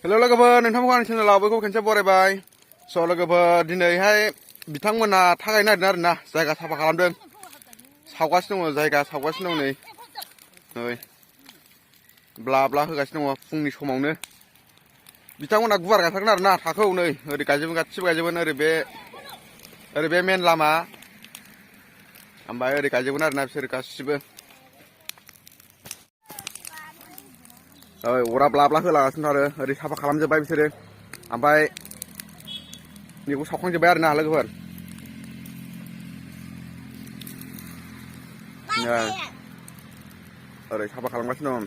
हेल' लोगोफोर नोंथांमोनखौ आंनि चेनेलाव बयखौबो खनसे बरायबाय स' लोगोफोर दिनैहाय बिथांमोना थागायनो नागिरदों आरोना जायगा साफा खालामदों सावगासिनो दङ जायगा सावगासिनो दं नै ब्ला ब्ला होगासिनो दङ फुंनि समावनो बिथांमोना गुवार गायथारगोन आरोना थाखो नै ओरै गायजोबगोन गासिबो गायजोबगोन ओरै बे मेन लामा ओमफ्राय ओरै गायजोबगोन आरोना बिसोर गासिबो अरा ब्ला ब्ला होलागासिनो आरो ओरै साफा खालामजोब्बाय बिसोरो ओमफ्राय बेखौ सावखांजोब्बाय आरोना लोगोफोर ओरै साफा खालामगासिनो दं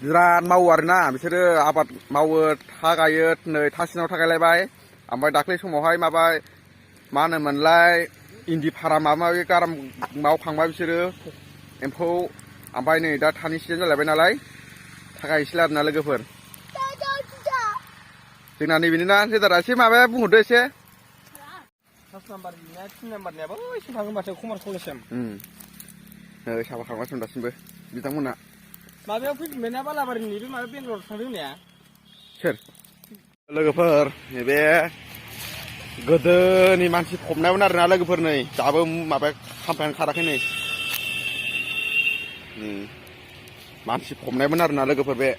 बिराद मावो आरोना बिसोरो आबाद मावो था गायो नै था सिङाव था गायलायबाय ओमफ्राय दाख्लै समावहाय मा होनोमोनलाय इन्दि फार्म माबा माबि गाराम मावखांबाय बिसोरो एम्फौ ओमफ्राय नै दा थानि सिजोन जालायबाय नालाय था गायसैलाय आरोना लोगोफोर जोंना नैबेनिना लेदारा एसे माबाया बुंहरदो एसे फार्स्ट नाम्बार बिना 3 नाम्बारनियाबो एसे थागोन माथो कमार्स कलेजसिम साफा खालामगासिनो दासिमबो बिथांमोना माबायाव फैफिनबायना बालाबारिनि बे माबा बेंगालर थांदों होननाया सोर लोगोफोर नैबे गोदोनि मानसि फबनायमोन आरोना लोगोफोर नै दाबो माबा खामफ्लायानो खाराखै नै मानसि फबनायमोन आरोना लोगोफोर बे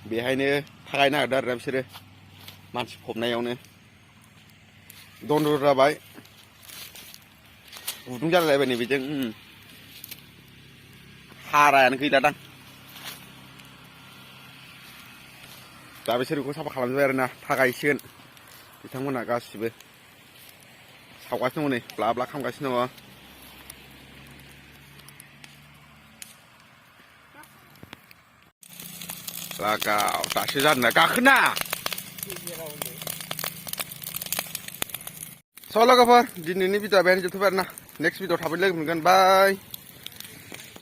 बेहायनो थागायनो नागिरदों आरोना बिसोरो मानसि फबनायावनो दन्दर जाबाय गुदुं जालायबाय नै बेजों हारायानो गैलादां दा बिसोर बेखौ साफा खालामजोब्बाय आरोना थागायसिगोन बिथांमोना गासिबो सावगासिनो दङ नै ब्ला ब्ला खालामगासिनो दङ लागाव दासो जादोंना गाखोना स' लोगोफोर दिनैनि भिडिअ'आ बेहायनो जोबथ'बाय आरोना नेक्स्ट भिडिअ' थाबैनो लोगो मोनगोन बाय